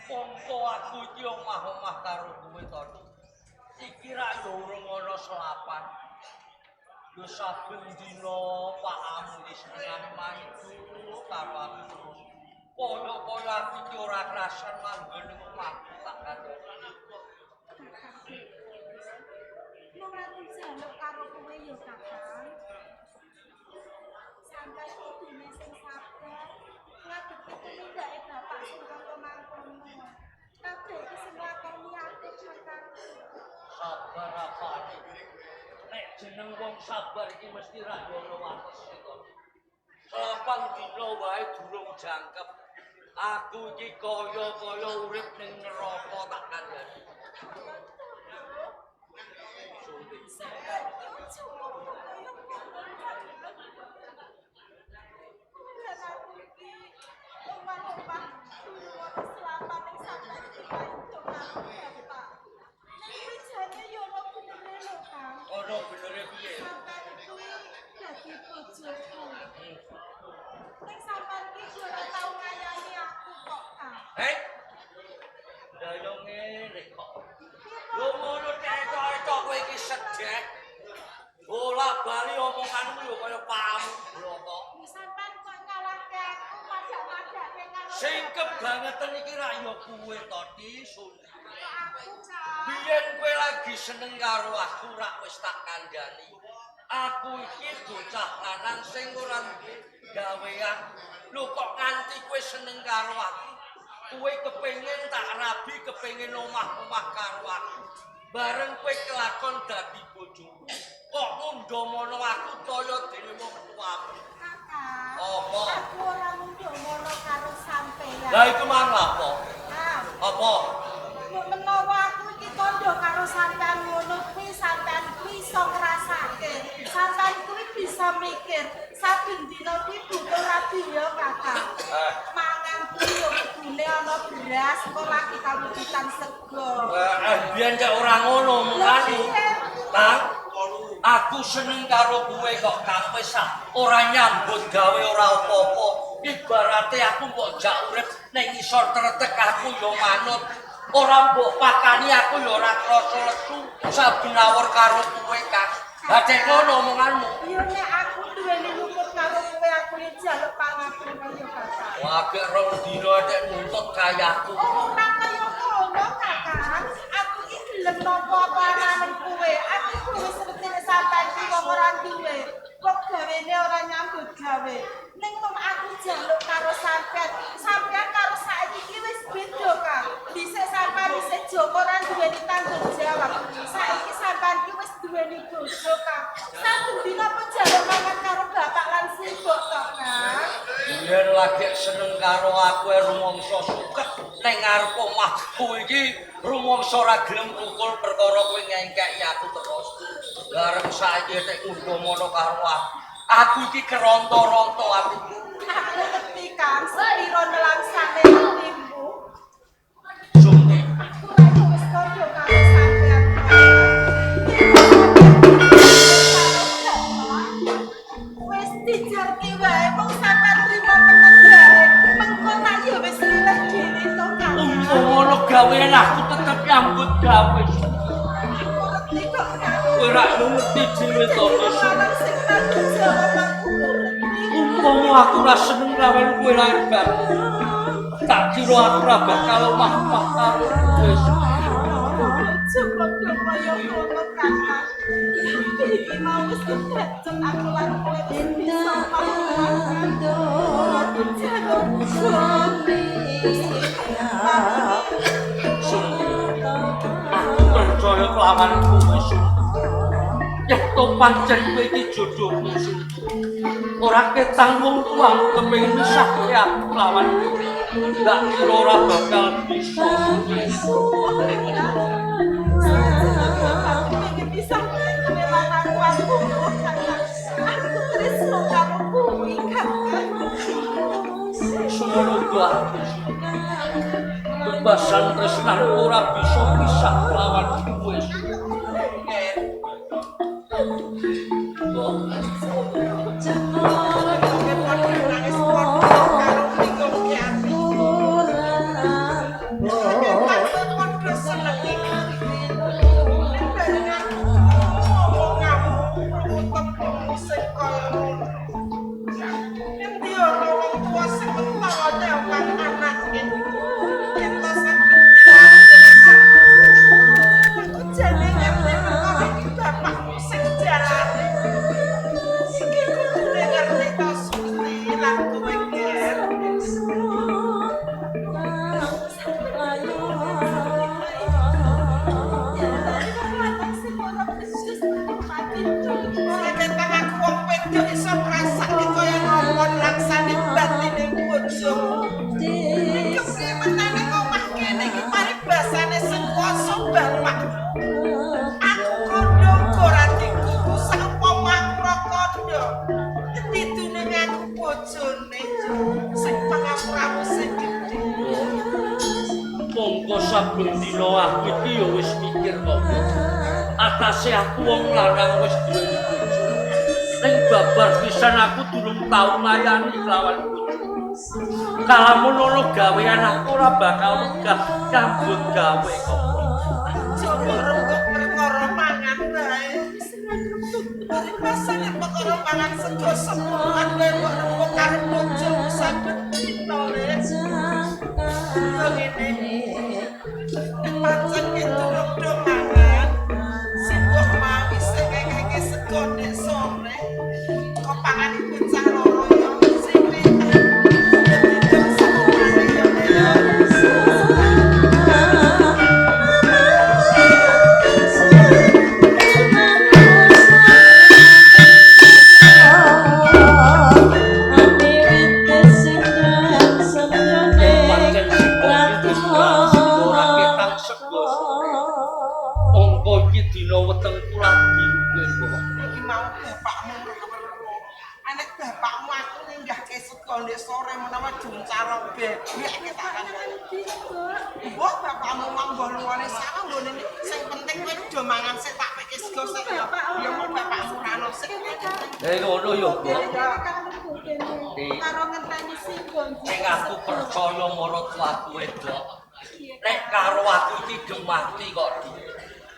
Mongko aku iki omah-omah karo kowe to. Iki rak yo urung ana selapan. Yo saben dina Pak Amu iki senengane maidu karo aku terus. Kaya-kaya aku iki ora krasan manggon ning omahku tak kandhani. Mung aku njaluk karo kowe ya, Kakang. Sampai kudune sing sabar ngadepi tumindake bapak sing kaya mangkono. Kabeh iki sing nglakoni aku, Kakang. Sabar apane? Nek jeneng wong sabar iki mesti ra ono watese to. Selapan dina wae durung jangkep. Aku iki kaya-kaya urip ning neraka tak kandhani. Sumpah. Sampai iki aja ngomong kaya ngono, Kakang. Lan aku iki omah-omah durung ana selapan ning sampean iki maido karo bapak. Ning kuwi jane ya ana benere lho, Kang. Ono benere piye? Sampean kuwi dadi bojoku. Ning sampean iki yo ora tau ngayani aku kok, Kang. Hei. Lah yo ngene kok. Lho ngono cecok-cecok kowe iki sedek. Bola bali omonganmu yo kaya pamu bloko. Sampean kok ngalahke aku madak-madake karo Sing bapak. kebangetan iki rak yo kowe to, Ti, Sun. Kok aku, Kang. Biyen kowe lagi seneng karo aku rak wis tak kandhani. Aku iki bocah lanang sing ora duwe gawean. Lho kok nganti kowe seneng karo aku? Kowe kepengin tak rabi, kepengin omah-omah karo aku. Bareng kowe kelakon dadi bojoku. Kok ngundhamono aku kaya dene wong tuamu. Kakang. Apa? Aku ora ngundhamono karo sampeyan. Lah iku mang lapo? Kang, Apa? mbok menawa aku iki kandha karo sampean ngono kuwi sampean kuwi iso ngrasake. Sampean kuwi bisa mikir. Saben dina kuwi butuh rabi ya, Kakang. Eh. Mangan kuwi yo kudune ana beras, kok lagi kawujudan sego. Eh, biyen cek ora ngono omongane. Kang, aku seneng karo kowe kok Kang wis ah, ora nyambut gawe ora apa-apa. Ibarate aku mbok jak urip ning ngisor tretek aku ya manut. Ora mbok pakani aku ya ora krasa lesu saben awur karo kowe, Kang. Lah cek ngono omonganmu. Yo nek aku duweni luput karo kowe aku yo njaluk pangapura ya, Kakang. Wah, gek rong dina nek nuntut kayaku. Ora kaya ngono, Kakang. Aku iki gelem nampa apa anane kowe. Aku kuwi wis ngerti nek sampean iki wong ora duwe. Wong gawene ora nyambut gawe. Ning mung aku njaluk karo sampean. Sampean karo saiki iki wis beda, Kang. Dhisik sampean isih joko ora duweni tanggung jawab. Saiki sampean iki wis duweni bojo, Kang. Saben dina apa njaluk mangan karo bapak lan sibuk tok, Kang. Biyen lagi seneng karo aku e rumangsa suket ning ngarep omahku iki rumangsa ora gelem tukul perkara kowe ngengkeki aku terus. Bareng saiki tek ngundhamono karo aku. Aku iki keronto-ronto atiku. Aku ngerti, Kang, sepiro nelangsane atimu. Sumti, Aku ra wis kandha karo sampean. Wis dijarke wae mung sampean trimo meneng wae. Mengko tak ya wis lileh dhewe to, Kang. umpama gawean aku tetep nyambut gawe. Aku ngerti kok, Kang. Kowe ra ngerti dhewe to, Tis. Lanang sing tanggung jawab aku ngerti. Umpama aku ora seneng lawan kowe lahir batin. Tak kira aku ora bakal omah-omah karo kowe. Aja padha kaya ngono, Kakang. Iki mau wis kebacet aku lan kowe wis bisa omah-omahan. Ora dijaluk. Aku percaya kelawan kowe, Sun. Yen to pancen kowe iki jodohku, Sun. Ora ketang wong tuamu kepengin misahke aku kelawan kowe. Ndak kira ora bakal bisa. Aku pengen bisa kowe lan aku aku Kakang. Aku tresno karo kowe, Kakang. Semono uga aku. Bebasan tresnanku ora bisa pisah kelawan kowe. Sun. Nangis padha karo mingungke ati. Mongko saben dina aku iki ya wis mikir kok. Atase aku wong lanang wis duweni bojo. Ning babar pisan aku durung tau nglayani kelawan bojo. Kalamun ana gawean aku ora bakal wegah nyambut gawe kok. Coba rembug perkara mangan bae. Pasane perkara mangan sego sebulan wae kok rembug karo bojomu saben dina le. Yo ngene. Pancen ki durung do mangan. Simbok mau isih ngekeke sego nek sore. Kok pangan bocah loro yo sithik. Didem sebulan yo Le, yo. Ning pancen simbok iki wis berhasil ora ketang sego sore. Mongko iki dina wetengku lagi luwe mbok. Iki mau bapakmu weruh. Anek bapakmu aku ninggahke sego ndek sore menawa juncara bebek iki tak kandhani. Mbah bapakmu mau mbah lungane sawah nggone sing penting kowe do mangan sik tak peke sego sik ya. Ya mau bapakmu ra ono sik. Eh ngono ya, Mbok. Karo ngenteni simbok. Ning aku percaya maratuaku wedok. Nek karo aku iki gemati kok. Di.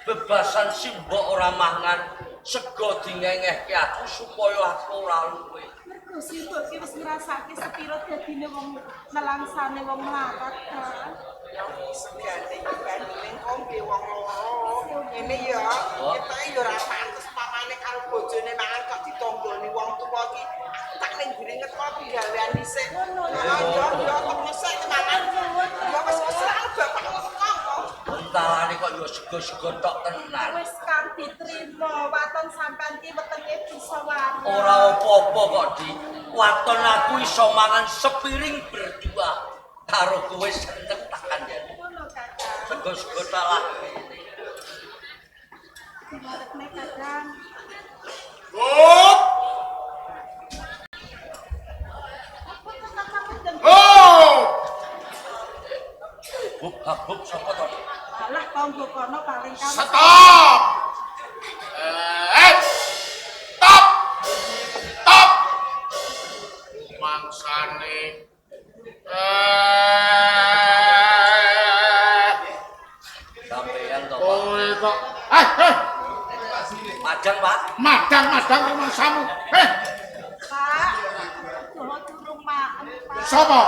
Bebasan simbok ora mangan, sego dingengehke aku supaya aku ora luwe. Mergo simbok ki wis ngrasake sepiro dadine wong nelangsane wong melarat, Kang. Ya segane iki bandine kok wong loro. Ngene ya, ketoke ya ora pantes pamane karo bojone mangan kok ditonggoni wong tuwa iki. Aku tak ning mburi ngetko penggawean dhisik. Heeh, ya ya teko sik mangan. Ya wis wis ra bapakmu teko kok. Entalane kok ya sego-sego tok tenan. Wis Kang diterima, waton sampean ki wetenge bisa waras. Ora apa-apa kok, Di. Waton aku iso mangan sepiring berdua karo kowe seneng tak kandhani. Ngono, Kakang. Sego-sego tak lah ngene. Diwarekne, Kakang. Hop! Apa to Kakang mendem? Hop! Bub habub sapa to? Alah tangga kono paling kang Stop! Stop! Stop! Mangsane. Sampeyan to, Pak. Kowe kok Madang, Pak. Madang-madang rumangsamu. Pak. Doho durung maem, Pak. Sapa?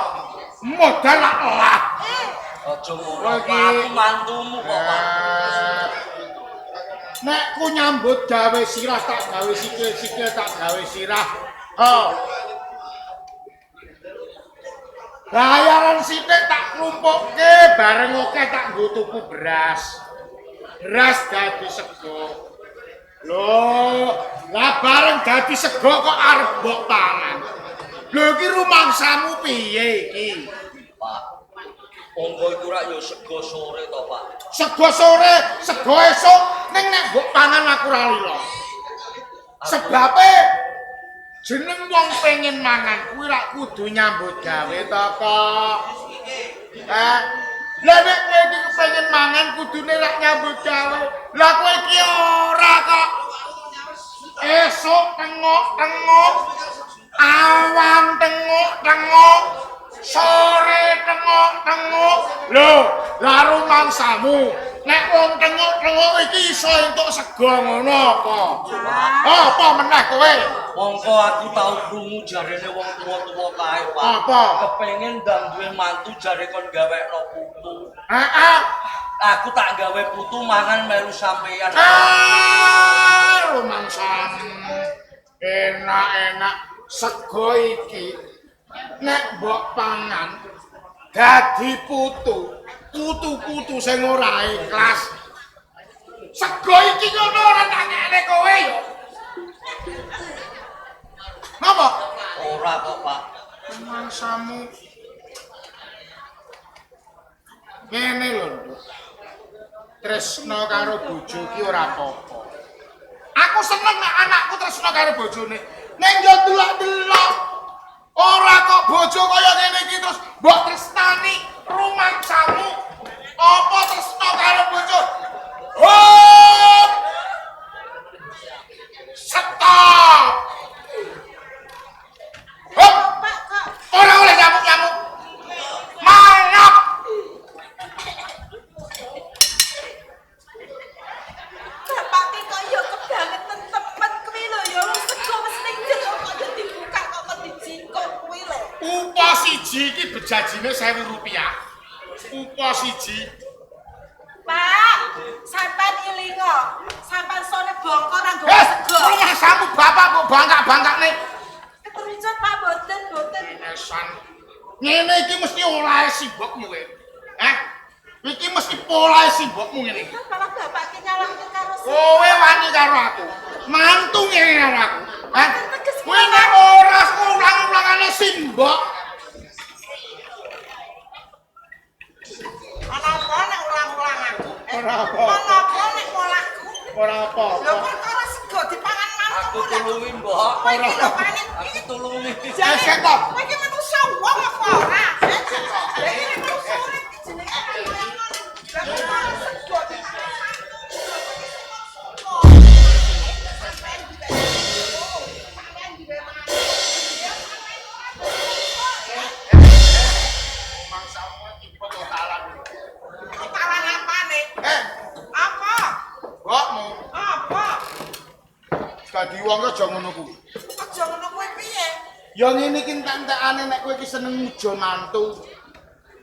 Modal lah. Eh, Aja ngono, Kowe iki- Pak. Aku mantumu kok, Pak. Nek ku nyambut gawe sirah tak gawe sikil, sikil tak gawe sirah. Oh. Bayaran sithik tak klumpukke bareng akeh tak nggo tuku beras. Beras dadi sego. Lho, lah bareng dadi sego kok arep mbok pangan. Lho iki rumangsamu piye iki? Pak. Monggo iku rak ya sego sore to, Pak. Sego sore, sego esuk, ning nek mbok pangan aku ora lila. Sebabe jeneng wong pengen mangan kuwi rak kudu nyambut gawe to kok. Lah nek kowe iki kepengin mangan kudune rak nyambut gawe. Lah kowe iki ora kok. Esuk tengok-tengok, awan tengok-tengok, sore tengok-tengok. Lho, lah rumangsamu nek wong tengok-tengok iki iso entuk sego ngono apa? Apa meneh kowe? Mongko aku tau krungu jarene wong tuwa-tuwa kae, Pak. Apa? Kepengin ndang duwe mantu jare kon gawekno putu. Heeh. Aku tak gawe putu mangan melu sampeyan. Ah, rumangsamu. Enak-enak sego iki nek mbok pangan dadi putu, putu-putu sing ora ikhlas. Sego iki ngono ora tak kene kowe yo. Napa? Ora kok, Pak. Rumangsamu. Ngene lho, Nduk. Tresno karo bojo ki ora apa-apa. Aku seneng nek anakku tresno karo bojone. Ning yo delok-delok. Ora kok bojo kaya ngene iki terus mbok tresnani rumangsamu. Bejajine 1000 rupiah. Upo siji. Pak, sampean ilingo. Sampean sone bongko nang nggo sego. Rumahsamu bapak kok bangkak-bangkakne. Keterucut Pak, boten, boten. Enesan. Ngene iki mesti olahe simbokmu kowe. Eh? Iki mesti polahe simbokmu ngene iki. Malah bapak ki nyalahke karo kowe wani karo aku. Mantu ngene karo aku. Hah? Kowe nek ora ulang-ulangane simbok. Ana apa nek ulang-ulang aku? Ora apa. Ana apa nek molahku? Ora apa-apa. Lho perkara sego dipangan mantu. Aku tulungi, Mbok. Ora. Aku tulungi. Eh, kok. Kowe iki manusa wong apa ora? Lah iki manusa urip iki jenenge kaya ngono. Lah perkara sego dipangan mantu. Sampeyan duwe mantu. Ya sampeyan ora duwe. Mangsamu iki totalan. Totalan apane? Eh, apa? Mbokmu. Apa? Dadi wong aja ngono kuwi. Aja ngono kuwi piye? Ya ngene iki entek-entekane nek kowe iki seneng muja mantu.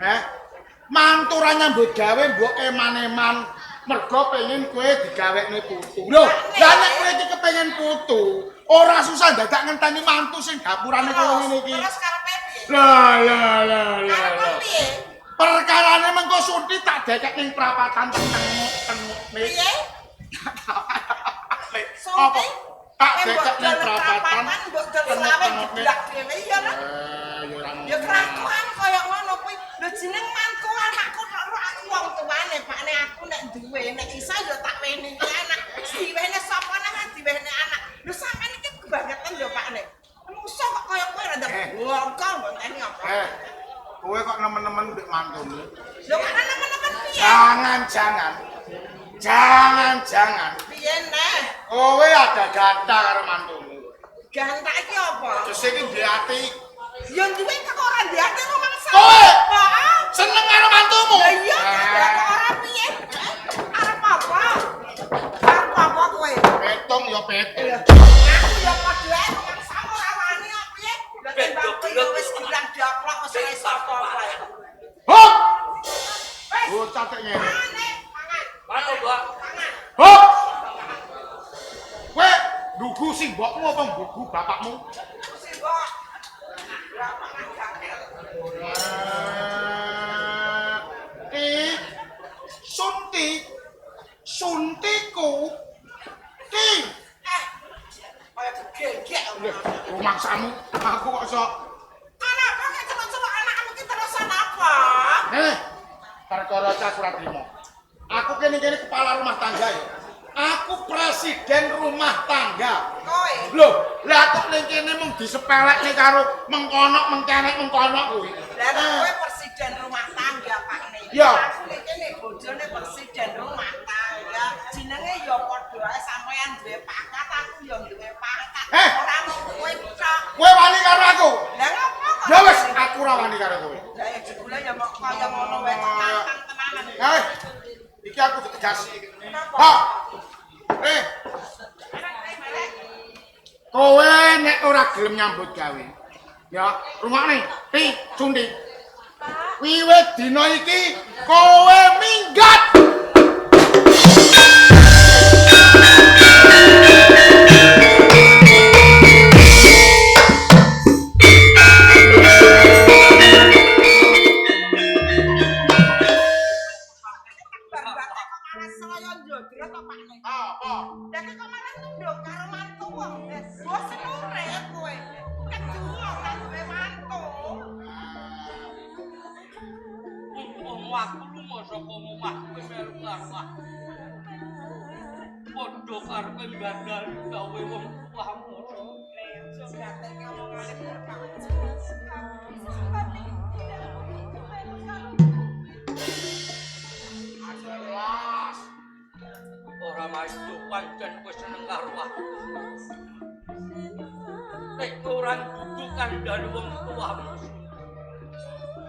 Heh. Mantu ora nyambut gawe mbok eman-eman mergo pengen kowe digawekne putu. Lho, lah nek kowe iki kepengin putu, ora susah dadak ngenteni mantu sing dapurane kaya ngene iki. Terus karepe piye? Lah lah lah lah. Karepe piye? Perkarane mengko Sunti tak dekek ning prapatan tenguk-tenguk. Piye? Apa? Sunti? Tak dekek ning prapatan mbok dol selawe geblak dhewe ya lah. Ya ora ngono. Ya kelakuan kaya ngono kuwi. Lho jeneng mantu anakku tok aku wong tuane, Pakne aku nek duwe nek iso ya tak wenehi anak. Diwehne sapa nang diwehne anak. Lho sampean iki kebangetan lho Pakne. Musa kok kaya kowe rada bongko mboten apa. Kowe kok nemen-nemen mbek mantumu? Lho kok nemen-nemen piye? Jangan-jangan. Jangan-jangan. Piye neh? Kowe ada ganta karo mantumu. Ganta iki apa? Terus iki duwe ati. Ya duwe kok ora duwe ati rumangsa. Kowe Heeh. seneng karo mantumu? Lah iya, kok ora piye? Arep apa? Arep apa kowe? Petung ya petung. Aku ya padha ae rumangsa ora wani kok piye? Lah timbang kowe ya wis bilang diaplok wis ora iso apa-apa. Hop. Bocah tek ngene. Pangan. Mangan, Mbok. Pangan. Hop. Kowe ndugu simbokmu apa mbugu bapakmu? Simbok. Lah pangan gatel. Ti Sunti Suntiku Ti. Kaya gegek. Rumangsamu aku kok iso. Anak kok celuk-celuk anakmu ki terusan apa? Perkara cah ora trimo. Aku kene-kene kepala rumah tangga ya. Aku presiden rumah tangga. Kowe. Lho, lah kok ning kene mung disepelekne karo mengkonok mengkenek mengkonok kuwi. Lah kowe presiden rumah tangga Pakne. Ya. Aku ning kene bojone presiden rumah tangga. Jenenge ya padha ae sampean duwe pangkat, aku ya duwe pangkat. Ora mung kowe tok. Kowe wani karo aku? Lah ngopo kok? Ya wis, aku ora wani karo kowe. Lah ya jebule ya mok kaya ngono wae tantang tenanan. Iki aku ditegas. Ha. Kowe nek ora gelem nyambut gawe. Ya, rungokne, Pi, Sunti. Wiwit dina iki kowe minggat. Padha karepe mbandal gawe wong tuamu. Ora maido pancen kowe seneng karo aku. Nek ora kudu kandhane wong tuamu,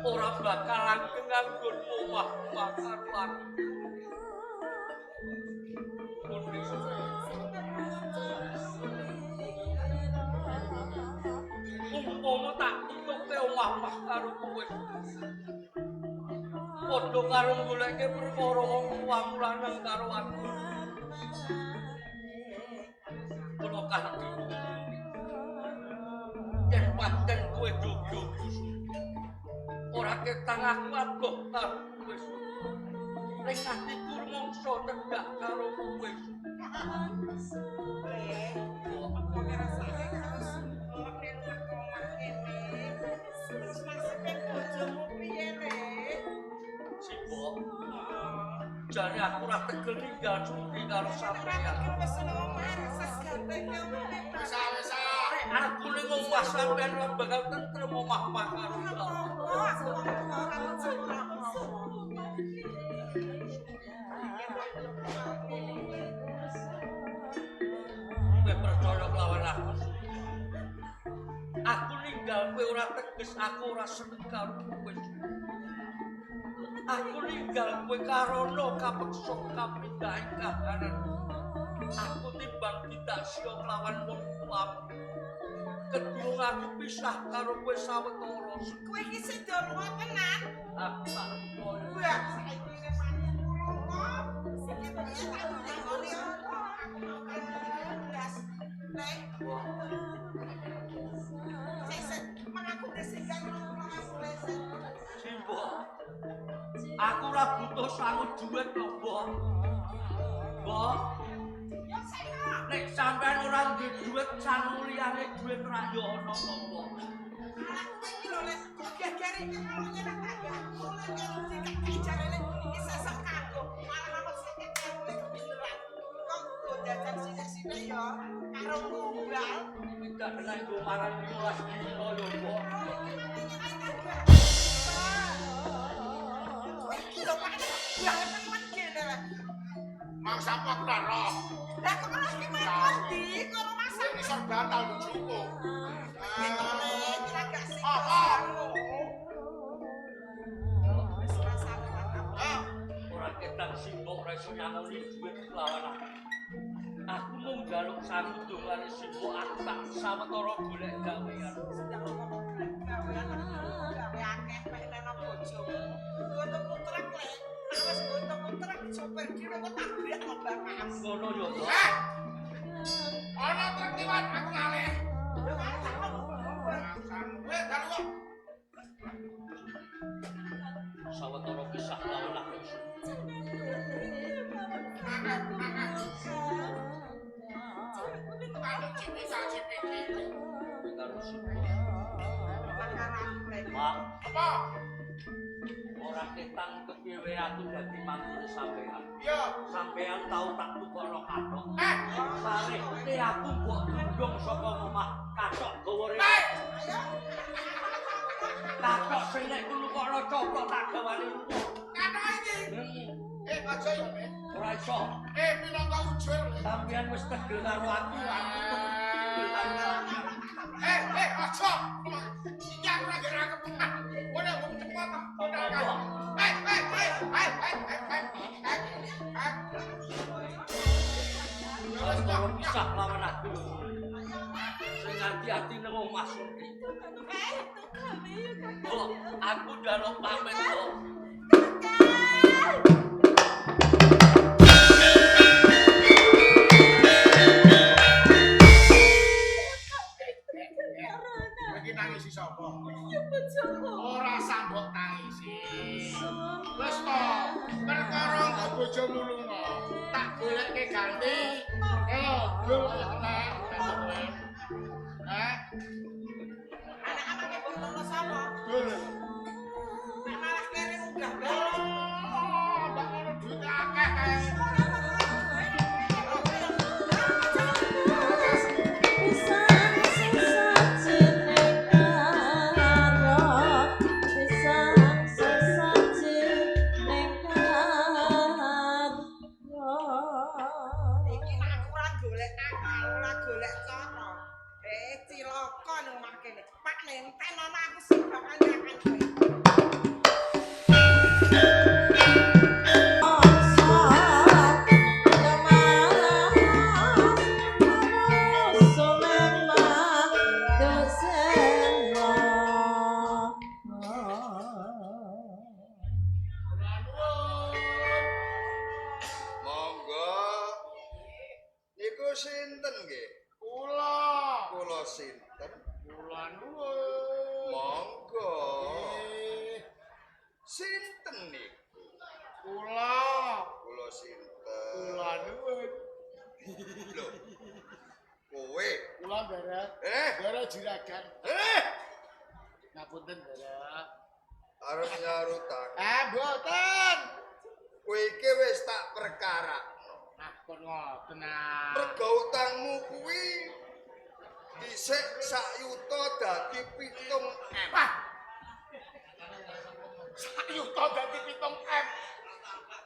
ora bakal langgeng nganggo omah karo aku. Umpama tak tutuke omah karo karo kowe. Padha karo goleke perkara wong tuamu lanang karo aku. Kula kanthi yen pancen kowe jogo ora ketang aku adoh karo kowe. Ning atiku mungso cedhak karo kowe. Apa ngrasake karo Sumpek ning omah kene? Terus nasibe bojomu piye, Le? Simbok, jane aku ora tegel ninggal Suti karo sampeyan. Wis nang omah resah ganteng omah. Wis ah, wis ah. Nek aku ning omah sampeyan ora bakal tentrem omah-omah karo Ora apa-apa, aku wong tuwa ora ora apa-apa. Kowe percaya kelawan aku. Aku ninggal kowe ora teges aku ora seneng karo kowe. Aku ninggal kowe karana kapeksa kapindhahe kahanan. Aku timbang tidak siya kelawan wong tuamu. Kedurung aku pisah karo kowe sawetara. Kowe iki sida lunga tenan. Aku tak percaya. Wah, saiki nek mantu lunga, iki piye tak ndongone apa? Aku mau kan belas. Nek, sik sik, mang aku desikan lunga aku leset. Simbok. Aku ora butuh sangu dhuwit to, Mbok. Mbok, Ya sik kok. nek sampean ora duwe dhuwit sangu liyane dhuwit ra yo ana to, Mbok. Alah kowe iki lho lek gegere iki kalau nyetak tanggaku lek karo dikek jarene iki sesuk kanggo malah ana 50.000 lek kebeneran. Kok nggo jajan sithik-sithik ya karo ngumbal. Tidak kena nggo mangan 15 dino yo, Mbok. Kowe iki lho Pak banget temen kene lek. Mangsamu aku ora roh. Lah kok malah ki mangkon ndi karo masak Kowe ngisor bantal bojoku. ngene iki gak sik. Apa? Wis rasane apa? Ah, Ora ketang simbok ora iso nyangoni dhuwit kelawan aku. Aku mung njaluk sangu dongane simbok aku tak sawetara golek gawean. Sedang ngomong gawean gawe akeh pengen bojomu. Nggo tuku truk le. Nek wis nggo tuku truk sopir dhewe kok tabrak kok bapakmu. Ngono yo, Mbok. Eh. Ana truk liwat aku ngalih. Lho kan tak ngomong. Mangsamu kowe dalu kok. Sawetara pisah lawan aku. Kanu cipika-cipiki. Karo simbok. Perkara le. Pak, Apa? ora ketang kepiye aku dadi mantune sampean. Iya. Sampean tau tak tukokno kathok. Eh, Sarehne aku mbok tundung saka omah kathok gawa rene. eh. Ayo. Kathok sing nek nukokno coplok tak gawane lunga. Kathok iki. Heeh. Eh, aja yo, Le. Ora iso. Eh, minangka ujur. Le. Sampean wis tegel karo aku, aku tegel karo sampean. Eh, eh, aja. Iki aku lagi ra kepenak. Ora wong cepet. Ora kan. Eh, eh, eh, eh, eh, eh, eh, eh, eh. Ya wis Sawetara kok. pisah lawan aku. Sing ati-ati nang omah Suti. Mbok, aku njaluk pamit, Mbok. Kowe iki nangisi sapa? Ora sambok tangisi. Wis to, perkara engko bojomu lunga, tak goleke ganti. Lho, dul kaya tenan kowe. Eh, Anak-anake mbok sapa? dul. Nek malah kere unggah balik. Oh, mbak ngono duite akeh kae. Iki nek aku ora golek akal, ora golek cara. Eh, cilaka nang omah kene. Pak nenten ana aku sing bakal nyakan kowe. Oh, Sinten niku? Kula. Kula sinten? Kula nuwun. Lho. Kowe. Kula ndara. Ndara juragan. Ngapunten ndara. Arep nyarutang. Mboten. Kowe iki wis tak perkarakno. Ah, kon ngoten ah. Mergo utangmu kuwi dhisik sak yuta dadi 7 M. Wah. Sak yuta dadi 7 M.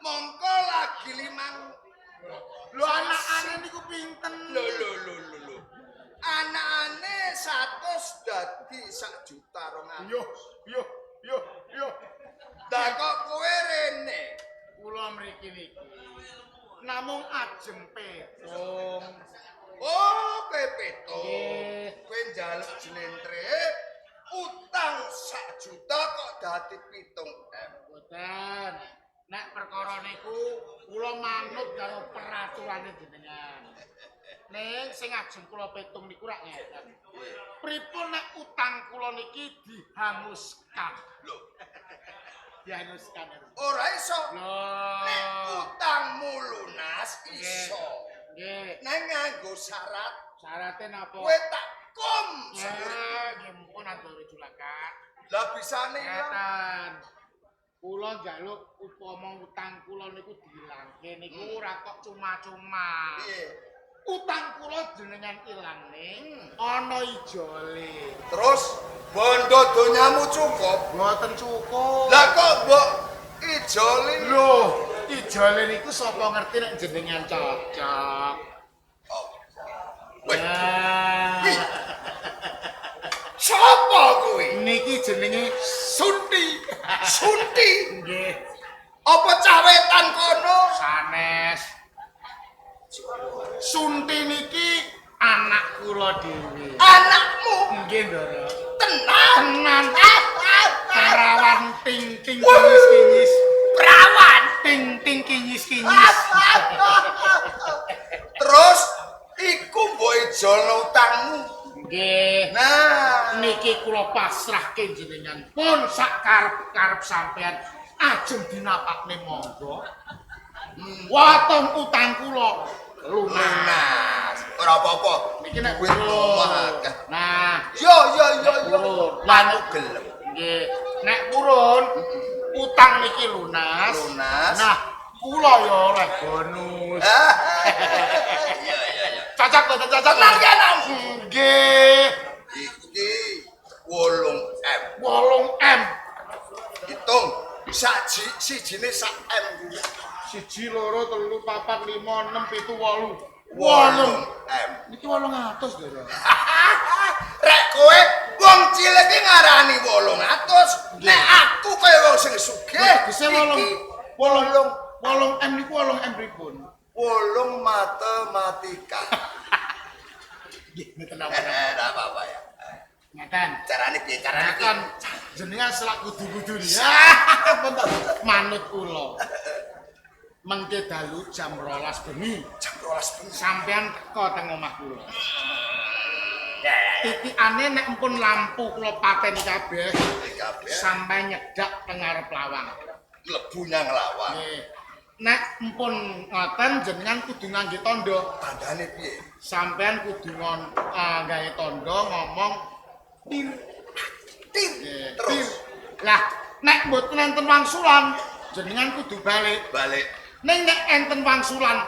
Mongko lagi 5. Lho anakane niku pinten? Lho lho lho lho lho. Anakane 100 dadi 1 juta 200. Yo yo yo yo. Lah kok kowe rene? Kula mriki niki. Namung ajem petung. Oh, kowe petung. Nggih. Kowe njaluk jlentre utang 1 juta kok dadi 7 M. Mboten. Nek perkara niku kula manut karo peraturane jenengan. Ning sing ajeng kula petung niku rak ngeten. Pripun nek utang kula niki dihanguskan? Lho, Dihanguskan. ora iso. Lho. Nek utangmu lunas iso. Nggih. Nek nganggo syarat Syarate napa? kowe tak kom sepur. Nggih, mumpun andore julakan. Lah bisane ilang. Ngeten. Kula njaluk upama utang kula niku dilangke niku ora kok cuma-cuma. Piye? Utang kula jenengan ilangne ana ijole. Terus bondo donyamu cukup? Mboten cukup. Lah kok mbok ijoli? Lho, ijole niku sapa ngerti nek jenengan cocok. Oh. Weh, Nah, sapa kuwi? niki jenenge Sunti. Sunti. nggih Apa cawetan kono? sanes. Sunti niki anak kula dhewe. Anakmu Nggih, Ndara. tenan. Tenan. Perawan ting ting kinyis kinyis. Perawan. Ting ting kinyis kinyis. Terus iku mbok ijolno utangmu. Nggih. Nah, Niki kula pasrahke jenengan pun sak karep-karep sampean ajeng dinapakne monggo. Watong utang kula lunas. lunas. Ora apa-apa. Niki nek Duit purun. akeh. Nah, Yo yo yo yo. purun. Lan Aku gelem. nggih, nek purun utang niki lunas. Lunas. Nah, kula ya oleh bonus. Iya iya iya. Cocok mboten cocok? Tenan ki anakmu. Nggih. Iki 8 M. 8 M. Hitung sak sijine sak M kuwi. 1 2 3 4 5 6 7 8. 8 M. Niki 800 lho. Rek kowe wong cilik iki ngarani 800. Nek aku kaya wong sing sugih, Tegese iki 8 8 M niku 8 M pripun? 8 matematika. Nggih, mboten napa-napa. Ora apa-apa ya. Ngeten. Carane piye carane piye? Kan jenengan selak kudu-kudu nih. Pun to, manut kula. Mengke dalu jam 12 bengi Jam 12 bengi. sampean teko teng omah kula. Titikane nek empun lampu kula pateni kabeh, Kabeh sampai nyedak teng ngarep lawang. mlebu nang lawang. Nggih. Nek empun ngoten jenengan kudu ngangge tandha. Tandane piye? Sampean kudu gawe tandha ngomong tir. Tir. Nggih, Terus tir. Lah, nek mboten enten wangsulan, jenengan kudu balik. balik. Ning nek enten wangsulan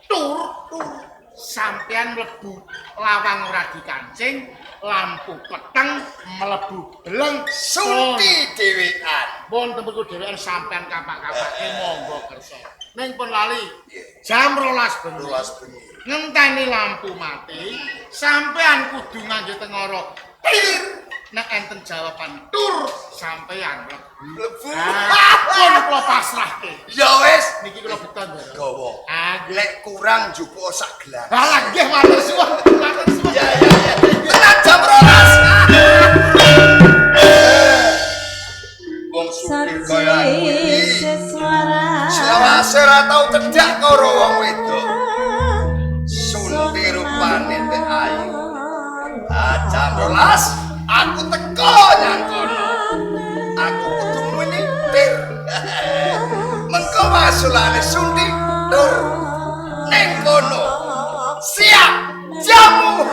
tur tur sampean mlebu lawang ora dikancing, lampu peteng mlebu beleng Sunti dhewean. Pun tempeku dhewean sampean kapak-kapake monggo kersa. Ning pun lali Piye? jam 12 bengi. 12 bengi. Ngenteni lampu mati, sampean kudu ngangge tengara. Tir. Nek enten jawaban tur sampean mlebu. Mlebu. Ah, pun kula pasrahke. Ya wis, Niki kula beton, Ndara. gawa. Ah, nggih. Lek kurang njupuk sak gelas. Halah nggih matur suwun, matur suwun. Ya ya ya. Tenan jam 12. Wong sugih kaya aku iki. Selawase ora tau cedhak karo wong wedok. Sunti rupane teh ayu. Ah, jam 12 aku teko nyang kono. Aku kudu muni tir. Ngasulane Sunti tur ning kono. Siap jamu.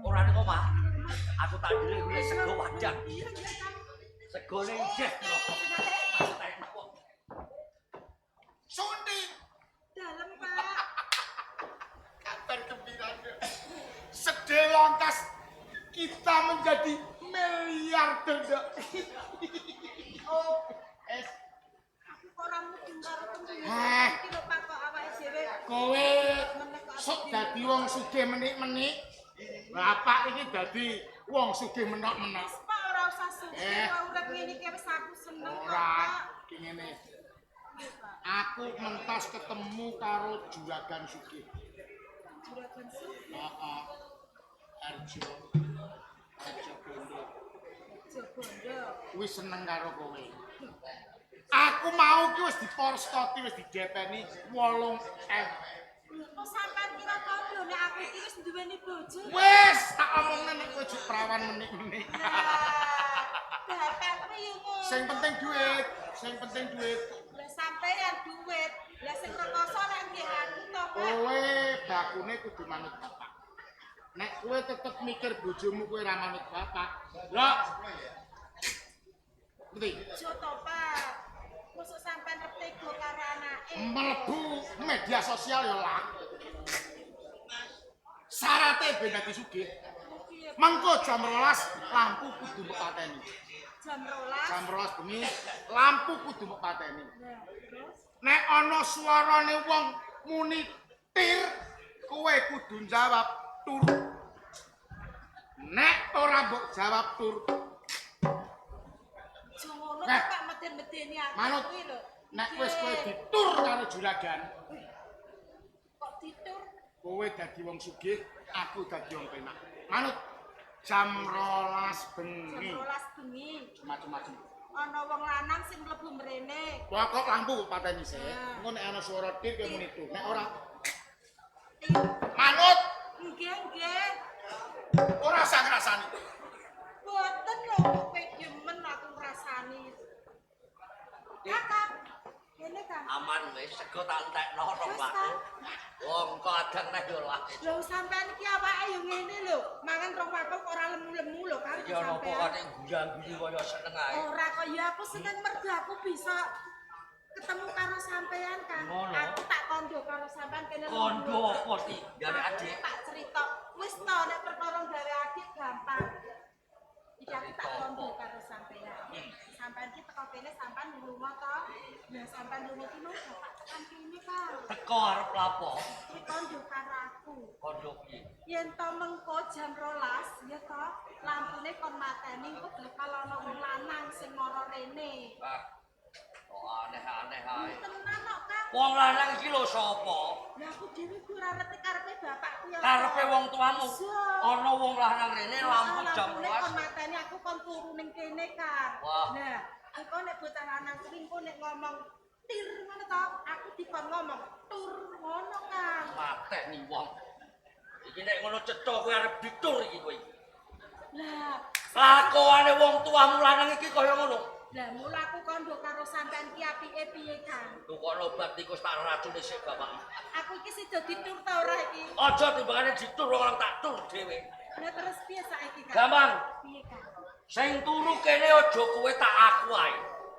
Ora ning omah. Aku tak dhewe golek sego wadah. Segone ijeh. Sunti. Dalem, Pak. Kabar gembira. Sedelongkas kita menjadi miliarder. Oh, Es, aku kok ora mudeng karo tembung. Heh. Iki lho Pak kok awake dhewe kowe menek kok sok dadi wong sugih menik-menik. Bapak iki dadi wong sugih menok-menok. Wis, Pak ora usah sugih, kok urip ngene iki wis aku seneng kok, Ora, Pak. iki ngene. Nggih, Pak. Aku mentas ketemu karo juragan sugih. Juragan sugih. Heeh. Arjo. Arjo Bondo. Aja bondo. Kuwi seneng karo kowe. Aku mau ki wis diporstoti wis didepeni 8M. Lho kok sampean kira kondo nek aku iki wis duweni bojo? Wis tak omongne nek kowe jek prawan menik-menik. Lah, bapak kuwi yo ngono. Sing penting duit, sing penting duit. Lah sampean duit. Lah sing rekoso nek nggih aku to, Pak. Kowe bakune kudu manut bapak. Nek kowe tetep mikir bojomu kowe ora manut bapak. Lho. Ngerti? Aja to, Pak. Mosok sampean arep tega karo anake. Mlebu media sosial ya laku. Syarate ben dadi sugih. Piye, Pak? Mengko jam 12 lampu kudu mbok pateni. Jam 12. Jam 12 bengi lampu kudu mbok pateni. Lah, terus Nek ana suarane wong muni tir, kowe kudu jawab tur. Nek ora mbok jawab tur, aja ngono to, Nah. Pak, meden-medeni aku Manut. kuwi lho. Nek wis kowe Nggih. ditur karo juragan, Kok ditur? kowe dadi wong sugih, aku dadi wong penak. Manut jam 12 Jam bengi. 12 bengi. Macem-macem. Ana wong lanang sing mlebu mrene. Pokok lampu pateni sik. Nah. Engko nek ana swara tir kowe muni tur. Nek ora Tir. manut, Nggih, nggih. ora usah ngrasani. Boten lho kok pedemen aku ngrasani. Kakak, kene Kang. Aman wis sego tak entekno rong Wis, bakul. Kang. Wong kok adang neh yo lah. Lho sampean iki awake yo ngene lho, mangan rong mangkok ora lemu-lemu lho Kang Iki ana apa sampean. kate guyang-guyu kaya seneng ae. Ora kok ya aku seneng mergo aku bisa ketemu karo sampean Kang. Ngono. Aku tak kondo karo sampean kene. Kondo apa sih? Gawe Aku adik. tak cerita. Wis to nek perkara gawe adik gampang. Iki aku tak Cerita kondo apa? karo sampean. Sampean iki teko kene sampean lunga to. Lah sampean lunga ki mau bapak tekan kene Kang. Teko arep lapo? Kuwi kondo karo aku. Kondo piye? Yen to mengko jam 12 ya to, lampune kon mateni engko bakal ana wong lanang sing mara rene. Ah. Kok aneh-aneh ae. Tenan kok Kang. Wong lanang iki lho sapa? Lah aku dhewe ku ora ngerti karepe bapakku ya. Karepe wong tuamu. Iya. Ana wong lanang rene lampu jam Lampune kon 12. mateni aku kon turu ning kene Kang. Wah. Nah, engko nek bocah lanang kuwi engko nek ngomong tir ngono to, aku dikon ngomong tur ngono Kang. Mateni wong. Iki nek ngono cetha kowe arep ditur iki kowe. Lah, Lakoane wong tuamu lanang iki kaya ngono. Lah mula aku kandha karo sampean ki apike piye, Kang? Tukono obat tikus tak racune sik bapak. Aku iki sida ditur ta ora iki? Aja timbangane ditur wong tak tur dhewe. Lah terus piye saiki, Kang? Gampang. Piye, Kang? Sing turu kene aja kowe tak aku ae.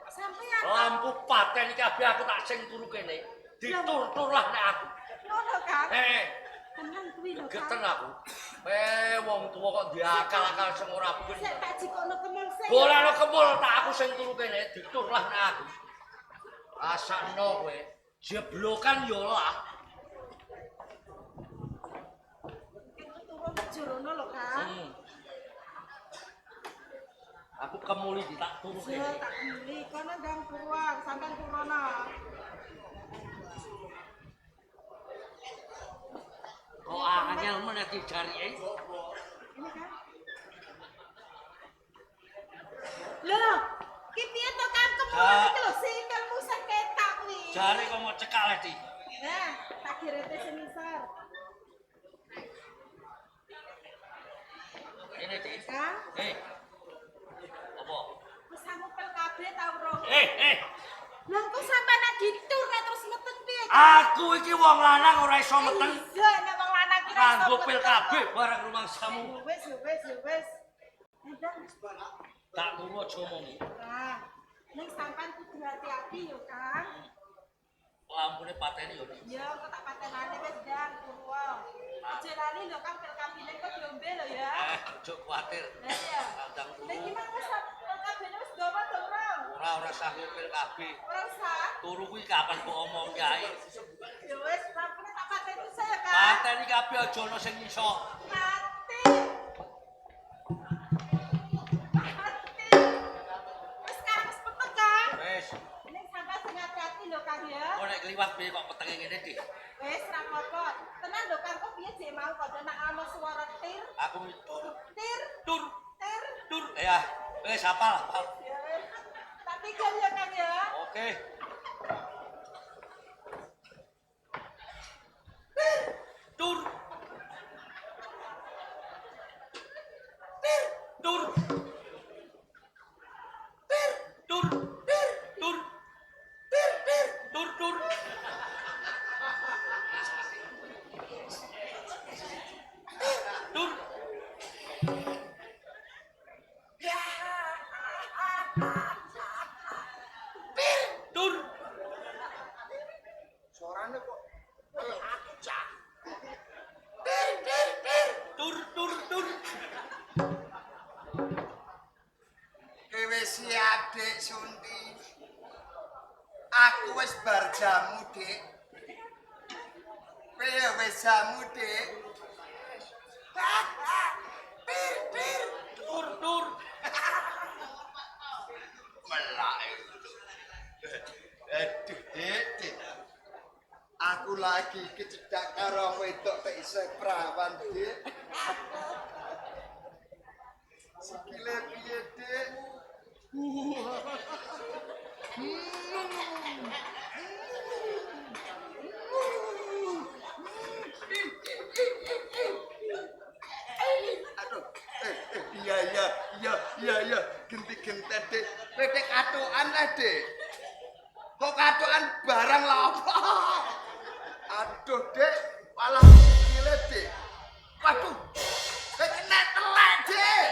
Sampeyan Lampu paten iki kabeh aku tak sing turu kene. Ditur-tur lah nek aku. Ngono, Kang? Heeh. Tenan kuwi lho, Kang. Geten aku. Wong tuwa kok diakal-akal sing ora ben. Sik tak jikono kemul sik. Golekno kemul tak aku sing turu kene, ditur lah nek aku. Rasakno kowe. Jeblokan yo lah. Turu jerono lho, Kang. Aku kemuli di tak turu Iya, kene. tak kemuli. Kono ndang turuan, sampean turono. Kok angel meneh dijarike? Ini kan. Lho, ki piye to Kang kemul iki lho sikilmu sing ketak kuwi. Jare kok mau cekak leh, Di. Nah, tak gerete sing ngisor. Ini, Di. Kang, Eh. Apa? wis ngupel kabeh ta ora? Eh. Lah kok sampean nek ditur nek terus meteng piye? Kang? Aku iki wong lanang ora iso meteng. Iya, nek wong lanang ki ora iso Kanggo pil meteng kabeh kok. barang rumangsamu. Wis, wis, wis. Ndang. Tak turu aja omongi. Nah, ning sampean kudu hati-hati yo, Kang. Lampune pateni yo. Di. Ya, kok tak patenane wis ndang turu. Aja lali lho Kang pil kabine kok diombe lho ya. Aja kuwatir. Lah iya. Ndang turu. Lah iki mah wis pil kabine wis gawa to ora? Ora usah pil kabeh. Ora usah. Turu kuwi kapan kok omong kae. Ya wis, lampune tak pateni saya, Kang. Pateni kabeh aja ono sing iso. Mati. Mati. Wis Kang, wis peteng, Kang. Wis, Ning sampean sing hati-hati lho Kang ya. kok nek kliwat piye kok petenge ngene, Di? Wis ra apa-apa. Tenan lho Kang, kok piye jek mau kok nek ana suara tir, Aku tur tir, tur tir. tur. Ya, wis hafal hafal. Ya wis. Tak tinggal ya Kang ya. Oke. Tur. Tir. Tur. Tir. Tur. Tir. Tur. Tir. Tir. Tur tur. Tur. Tur. Suarane kok kaya aku cah. Tur tur tur. Kowe siap, Dik Sunti. Aku wis bar jamu, Dik. Kowe ya wis jamu, Dik. Pir pir Tur tur. Melak. Aduh, Dik, Dik. Aku lagi kecedak karo wedok tek isih prawan, Dik. Sikile piye, Dik? Aduh, iya iya iya iya iya, genti-genten, Dik. Kowe tek katokan lah, Dik. Kok katokan barang lah apa? Aduh, Dik, malah sikile, Dik. Waduh. Kowe kena telek, Dik.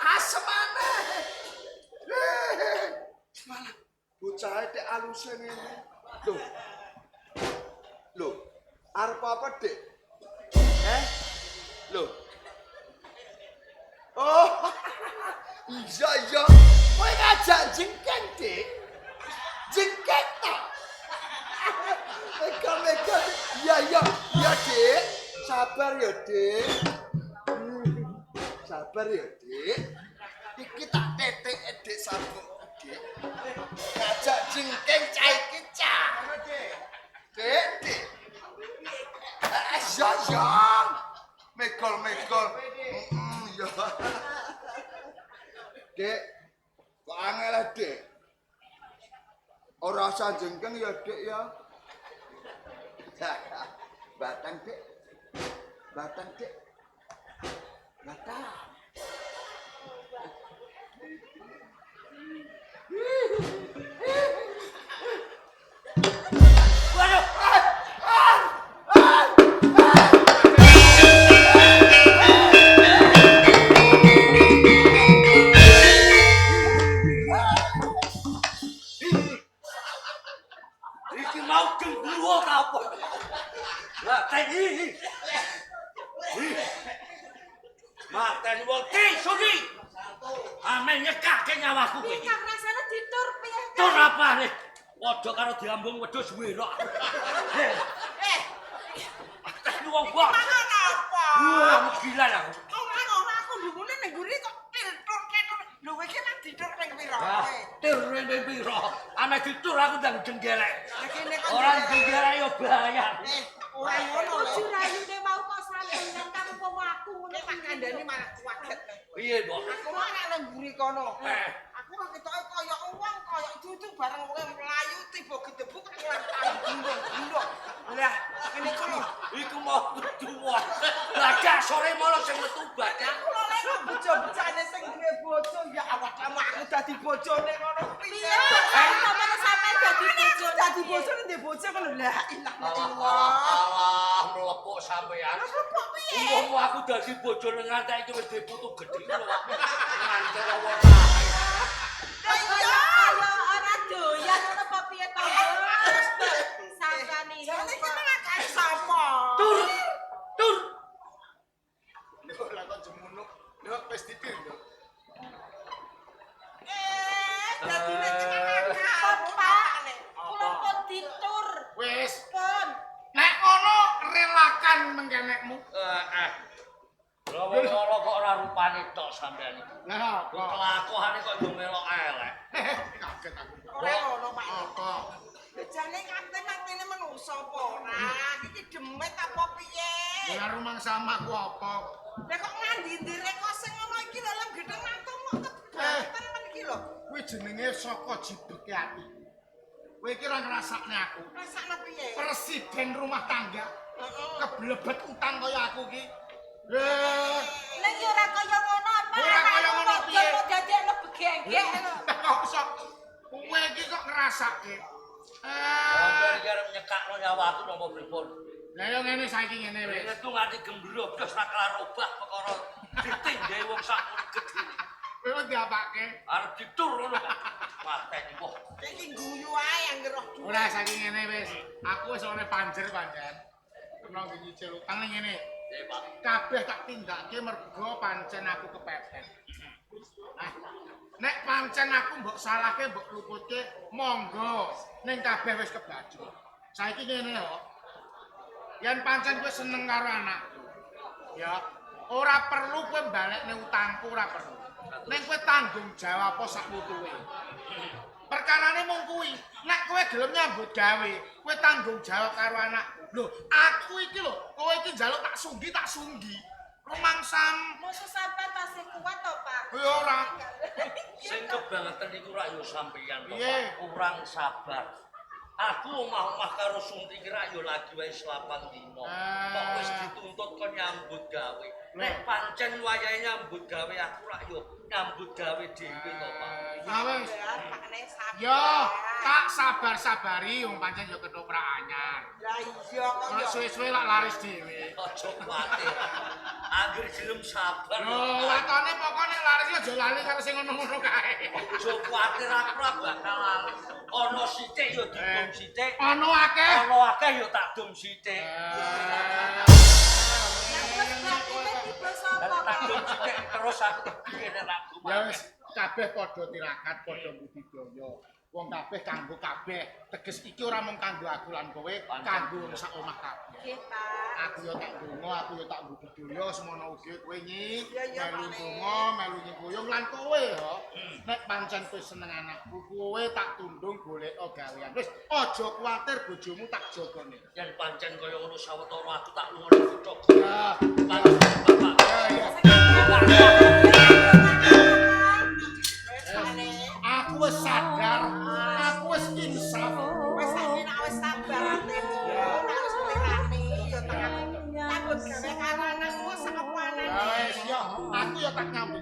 Asem aneh. Malah bocahe tek aluse ngene. Loh. Loh, arep apa, Dik? Eh? Loh. Oh. Iya iya. Kowe ngajak jengkeng, Dik. Jengkeng ta? Mega-mega. Iya iya, iya, Dik. Sabar ya, Dik. Sabar ya, Dik. Iki tak tetek, Dik, sabuk, Dik. Ngajak jengkeng cah iki cah. Dik, Dik. Iya iya. Megol-megol. Iya. Dik, kok angel ah, Dik? Ora usah jengkeng ya, Dik ya. Batang, Dik. Batang, Dik. Batang. Waduh. Iki mau gendruwo ta apa? Lah teni. Mateni wong ki suni. Ame nyekake nyawaku kowe iki. Kang rasane ditur piye? Tur apane? Padha karo diambung wedhus werok. Eh. Mateni wong kok. Mangan apa? Wah, gila aku. Ora ora aku ndungune ning mburi kok titur-titur. Lho kowe iki nang ditur ning pira Ah, kowe? tur ning pira? Ame ditur aku ndang jenggelek. Lah kene kok Ora jenggelek yo bahaya. Eh, ora ngono lho. Ojo rayune mau kok sampeyan kang umpama aku ngono. Nek tak kandhani malah kaget. Piye, Mbok? Aku mah nek nang mburi kono. Eh. Aku kok ketoke kaya wong kaya cucu bareng wong mlayu tiba gedebuk nglantang gendong-gendong. Lah, ngene iki lho. Iku mau tuwa. Badak sore malah sing metu badak. Aku lho lek kok bejo-bejane sing duwe bojo ya awak kamu aku dadi bojone ngono piye? Piye? Sampeyan sampeyan dadi bojo. Dadi bojone ndek bojo ngono la ilaha Alah, illallah. alah, mlepuk sampean. Lah kok piye? Umpama aku dadi bojone ngantek iki wis diputu gedhe lho. Ngantek ora tahe. Lah iya. Ya ora doyan ngono apa piye to, Mbok? Sampeyan iki. Jane iki mangkane sapa? Tur. Tur. Lho lah kok jemunuk. Lho wis ditir lho. Eh, dadi nek iki Pun, mangkane. Pak. Kula pun ditur. Wis. Pun. Nek ngono relakan mengkenekmu. Eh. Lha wong ora kok ora rupane tok sampean iki. Lah apa? Kelakuane kok yo melok elek. Kaget aku. Ora ngono, Pak. Apa? Lho jane kate matene menungso apa ora? Iki demet apa piye? Lah rumangsa aku apa? Lah kok ngandi-ndi rek sing ngono iki lho lem gedeng mantu mok kebanten men iki lho. Kuwi jenenge saka jibeke ati. Kowe iki ora ngrasakne aku. Rasakno piye? Presiden rumah tangga Heeh. keblebet utang kaya aku ki. Eh, Ning ya ora kaya ngono apa? Ora kaya ngono piye? Kok dadekno begenggek lho. kok iso kowe iki kok ngrasake. Sampeyan Eh, iki arep nyekakno nyawa aku napa pripun? lah yo ngene saiki ngene wis. Metu nganti gembloblos ra kelar obah perkara ditindhe wong sakmono gedhe. Kowe wis diapake? Arep ditur ngono kok. Mateni wong. Iki guyu ae anggere roh duwe. Ora saiki ngene wis. Aku wis oleh panjer pancen. Kena nyicil utang ning ngene. Eh, Pak. Kabeh tak tindake mergo pancen aku kepepet. Nah, nek pancen aku mbok salahke mbok luputke monggo ning kabeh wis kebacut. Saiki ngene yo. Yen pancen kowe seneng karo anakku, ya ora perlu kowe balekne utangku ora perlu. Ning kowe tanggung jawab sak wutuhe. Perkarane mung kuwi, nek kowe gelem nyambut gawe, kowe tanggung jawab karo anakku. Lho, aku iki lho, kowe iki njaluk tak sunggi tak sunggi. Rumangsam Musuh sampean tasih kuat to, Pak? kowe ora. Sing kebangetan iku rak yo sampeyan to, Piye? Pak. Kurang sabar. Aku omah-omah karo Sunti iki rak yo lagi wae selapan dina. Kok wis dituntut kon nyambut gawe. Nek pancen wayahe nyambut gawe aku rak yo nyambut gawe dhewe to, Pak. Ya wis. Pakne sabar. Yo, tak sabar-sabari wong pancen yo ketoprak anyar. Lah iya kok Nek yo. suwe-suwe lak laris dhewe. Aja kuwatir. Angger gelem sabar. Lho, watone pokoke nek laris aja lali karo sing ngono-ngono kae. Aja kuwatir aku ora bakal lali. Ana sithik yo didum sithik. Ono akeh. Ana akeh yo tak dum sithik. Lah terus batine tiba sapa? Tak dum sithik terus aku piye nek tak dum. Ya wis, kabeh padha tirakat, padha budidaya. Wong kabeh kanggo kabeh. Teges iki ora mung kanggo aku lan kowe, kanggo wong sak omah kabeh. Nggih, Pak. Aku yo tak donga, aku yo tak budidaya semono ugi kowe nyi. Iya, iya, Melu Pak. donga, melu nyengkuyung lan kowe yo. Nek pancen kowe seneng anakku, kowe tak tundung golek gawean. Wis, aja kuwatir bojomu tak jogone. Yen pancen kaya ngono sawetara aku tak lunga nang kutha. Ya, Bapak. ya, ya. Wis Pakne. Aku wis sadar, aku wis insaf. Wis saiki nek wis sabar atemu, nek wis nglirani ya tak nyambut gawe karo anakku sak apa Ya anane. wis, yo, aku yo tak nyambut